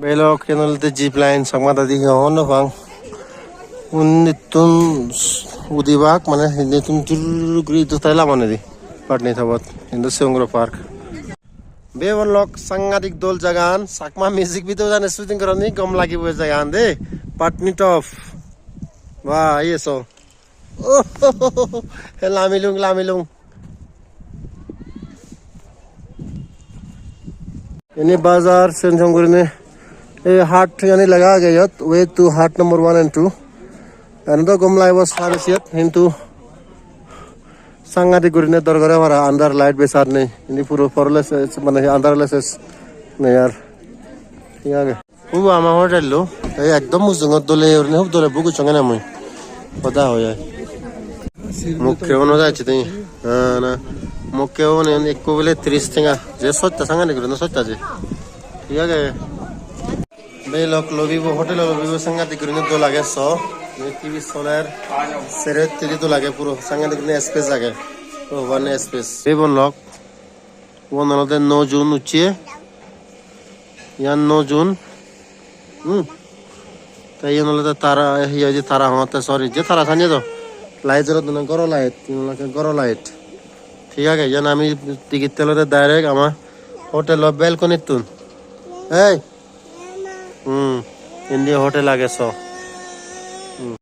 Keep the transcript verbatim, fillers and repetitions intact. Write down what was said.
Belok, iyen olode zip line, Chakma dadi hi hobor no pang. Unnittun udibak, mane hindittun jur guri idu tai lamonedi. Patni Topot, hindu Sengro Park. Bebon lok, sangadik dol jagan, Chakma music video jani shooting goroni, gom lagibo ei jagan de. Patni Top. Wah, iye so. Oh, lamilung, lamilung. Ini bazar, sen song gurinei. Ei hat yani lega age iyot, way to hat number one and two. Eno do gom lagibo service iyot, hintu sangadik gurinei dor gore para, andar light besar nei. Ini puro porole ses, mane andar ole ses nei ar. Thik age. Ubo ama hotel lo, ei ekdom mujungot dole gurinei hub dole book gocchonge na mui. Hoda hoi ai. Mukke ono jacche de. Na, na. Mukke ono ekko bile tris tenga. Je sosta sangadik gurinei sosta je. Thik age. Belok lobby bo, hotel lobby bo sangadik gurinei dol age so. Ei T V soler. Sero hittedi dol age puro sangadik gurinei space age. Oh, one space. Bebon lok. Ubon olode no jun ucche. Iyan no jun. Hmm. Te iyan olode tara, hi hoide tara hongotte, sorry, je tara sanye do. Light jolodonne goro light, iyan olode goro light. Thik age, iyan ami ticket olode direct ama hotel o balcony tun. Hey. Hmm. Indi hotel age so. Hmm.